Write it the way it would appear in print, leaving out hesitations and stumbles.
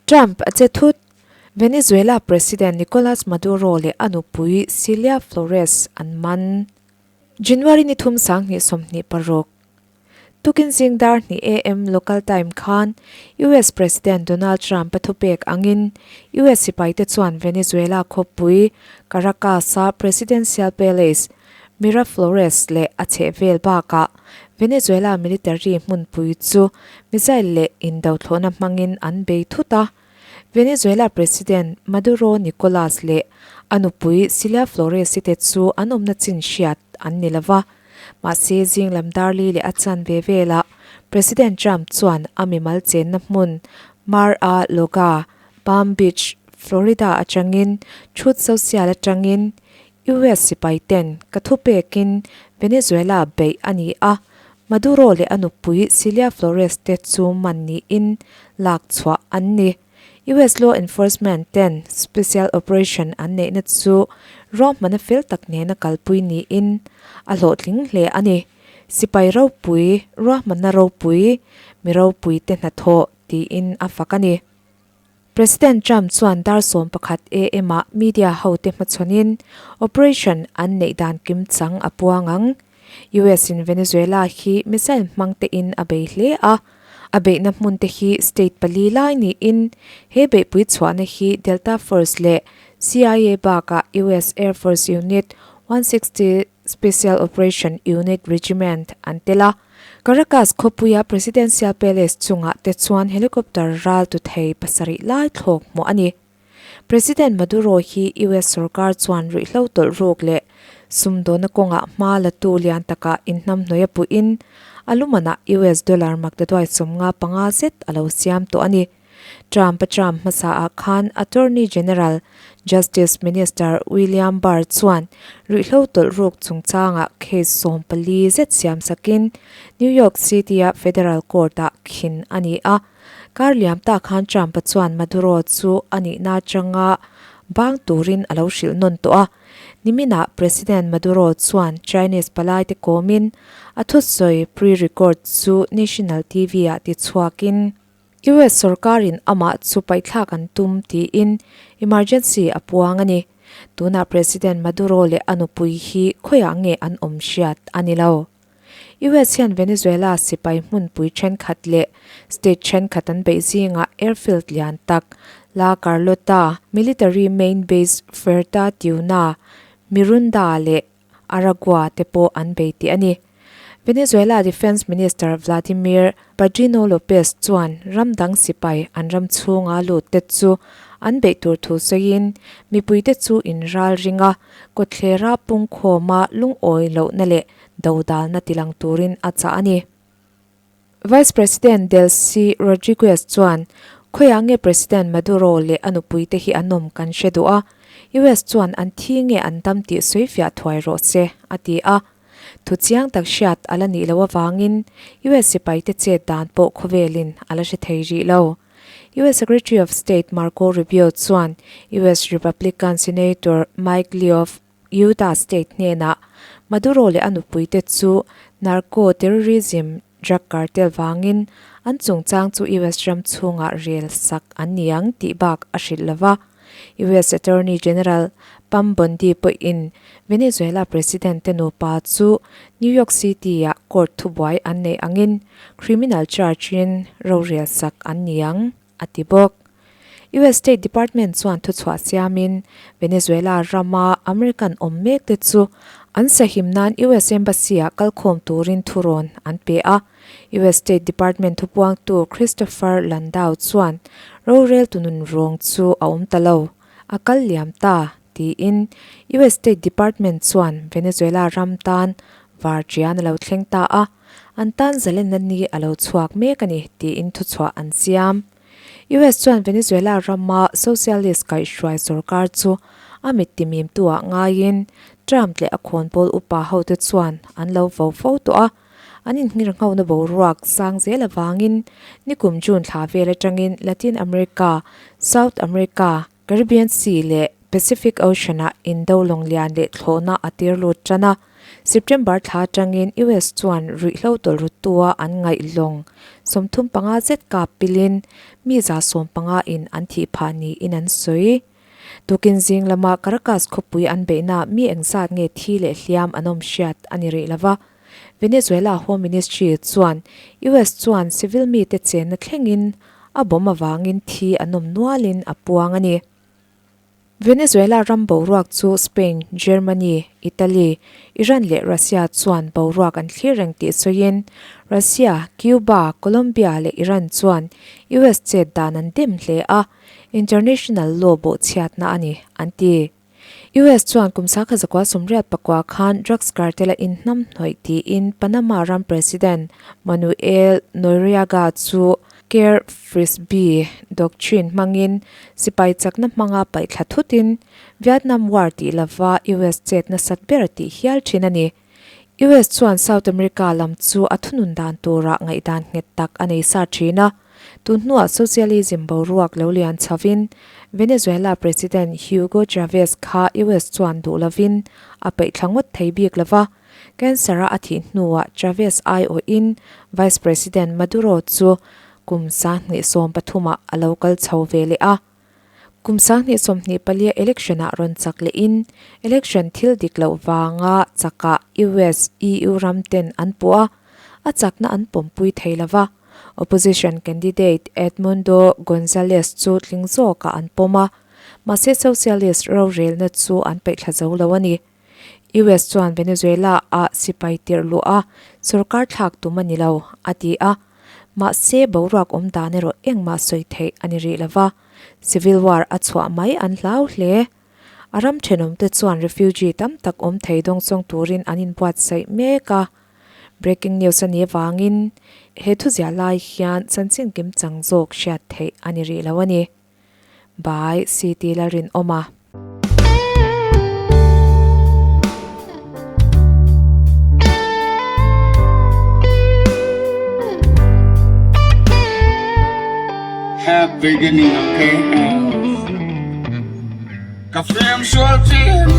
Trump a che thut. Venezuela President Nicolas Maduro leh a nupui Cilia Flores an man. January ni thum 2026, tukin zing dar hnih AM local time khan US President Donald Trump a thupek angin US sipaite chuan Venezuela khawpui Caracas-a Presidential Palace Miraflores leh a chhehvel bakah Venezuela military hmunpui chu missile leh indothlawhna hmangin an bei thut a. Venezuela President Maduro Nicolas leh a nupui Cilia Flores-i te chu an awmna chin hriat an ni lo va. Mahse, zing lam darli leh a chan ve velah President Trump chuan a mimal chenna hmun Mar-a-Lago, Palm Beach, Florida atangin Truth Social atangin US sipai ten ka thupekin Venezuela beih a ni a, Maduro leh a nupui Cilia Flores te chu man niin lak chhuah an ni. US law enforcement ten special operation an neihna chu ruahmana fel tak nena kalpui niin a hlawhtling hle a ni. Sipai ropui, ruahmanna ropui, mi ropui te hnathawh tiin a fak a ni. President Trump chuan dar 11 AM ah media hote hmachhawnin operation an neih dan kimchang a puang ang. US in Venezuela hi missile hmang te in a bei hle a, a beihna hmun te hi state pali lai niin he beihpui chhuahna hi Delta Force leh CIA bakah US Air Force Unit 160 Special Operation Unit Regiment an tel a. Caracas khawpuia Presidential Palace chungah te chuan helicopter ral tu thei pasarih lai thlawk hmuh a ni. President Maduro hi US sorkar chuan ruihhlo tawlh ruk leh sumdawna kawngah hma la tu lian takah inhnamhnawih a puhin a lumanah US dollar maktaduai 55 zet a lo siam tawh a ni. Trump a Trump hmasa ah khan Attorney General, Justice Minister William Barr chuan ruihhlo tawlh ruk chungchangah case 14 zet siam sakin New York City-a federal court-ah khin a ni a. Kar liam ta khan Trump-a chuan Maduro chu a nihna atanga bang turin a lo hrilh nawn tawh a. Niminah President Maduro chuan Chinese palaite kawmin a thusawi pre-record chu national TV-ah tichhuakin, US sorkarin amah chu paihthlak an tum tiin emergency a puang a ni. Tunah President Maduro leh a nupui hi khawiah nge an awm hriat a ni lo. US hian Venezuela sipai hmunpui thenkhat leh state thenkhat an beih zingah airfield lian tak La Carlota, military main base Fuerte Tiuna, Mirunda leh Aragua te pawh an bei tih a ni. Venezuela Defence Minister Vladimir Padrino Lopez chuan ram dang sipai an ram chhunga lut te chu an beih tur thu sawiin mipuite chu inral ringa kawtthlera pungkhawma lungawi lohna leh dodalna tilang turin a chah a ni. Vice President Delcy Rodriguez chuan, Khawiah nge President Maduro leh a nupuite hi an awm kan hre duh a, US chuan an thi nge an dam tih sawifiah thuai rawh se, a ti a. Thu chiang tak hriat a la nih loh avangin US sipaite chet dan pawh khawvelin a la hre thei rih lo. US Secretary of State Marco Rubio chuan US Republican Senator Mike Lee of Utah State hnenah Maduro leh a nupuite chu narco-terrorism drug cartel vangin an chungchang chu US ram chhungah rel sak an ni ang tih bak a hrilh lo va. US Attorney General Pam Bondi pawhin Venezuela President te nupa chu New York City-ah court thubuai an neih angin criminal charge-in rorel sak an ni ang a ti bawk. US State Department chuan thuchhuah siamin Venezuela rama American awm mek te chu an sahim nan US Embassy-ah kalkhawm turin thurawn an pe a. US State Department thupuangtu Christopher Landau chuan rorel tunun rawng chu a awm ta lo, a kal liam ta, tiin US State Department chuan Venezuela ram tan var ṭian a lo thleng ta a, an tan zalenna ni a lo chhuak mek a ni, tiin thuchhuah an siam. US chuan Venezuela rama socialist kaihhruai sorkar chu a mit timimtuah ngaiin Trump leh a khawnpawl upa hote chuan an lo vo fo tawh a, an inngirnghohna boruak sang zel avangin nikum June thla vel atangin Latin America, South America, Caribbean Sea leh Pacific Ocean-ah indo lawng lian leh thlawhna a tir lut tan a. September thla atangin US chuan ruihhlo tawlhrutua an ngaih lawng 35 zet kap pilin mi 150 in an thih phah niin an sawi. Tukin zing lama Caracas khawpui an beihna mi engzat nge thi leh hliam an awm hriat a ni rih lova. Venezuela Home Ministry chuan US chuan civil mite chenna thlengin a bomb avangin thi an awm nualin a puang a ni. Venezuela ram boruak chu Spain, Germany, Italy, Iran leh Russia chuan boruak an thlir reng tih sawiin Russia, Cuba, Colombia leh Iran chuan US chet dan an dem hle a, international law bawhchhiatna a ni, an ti. US chuan kum sakha zakua 84 khan drugs cartel a inhnam hnawih tiin Panama ram President Manuel Noriega chu Care Frisbee doctrine hmangin sipai chakna hmanga paihthla thutin Vietnam War tih lova US chet nasat ber tih hial thin a ni. US chuan South America lam chu a thunun dan turah ngaihdan nghet tak a nei sa thin a. Tun hnuah socialism boruak lo lian chhovin Venezuela President Hugo Chavez kha US chuan duh lovin a peihthla ngawt thei bik lova. Cancer-a a thih hnuah Chavez aiawhin Vice President Maduro chu kum 2013 ah a lo kal chho ve leh a. Kum 2024 election-ah rawn chak lehin election thil dik loh vanga chakah US, EU ram ten an puh a, a chakna an pawmpui thei lo va. Opposition candidate Edmundo Gonzalez chu tling zawkah an pawm a, mahse socialist rorelna chu an peihthla zo lo a ni. US chuan Venezuela ah sipai tirh luh a sorkar thlak tum a ni lo, a ti a. Mahse, boruak awm dan erawh engmah sawi theih a ni rih lo va, civil war a chhuah mai an hlau hle. A ram thenawmte chuan refugee tam tak awm thei dawngsawng turin an inbuatsaih mek a. Breaking news a nih avangin he thuziah lai hian chanchin kimchang zawk hriat theih a ni rih lo a ni. By CT Lalrinawma. Have beginning okay Ka film sual chin.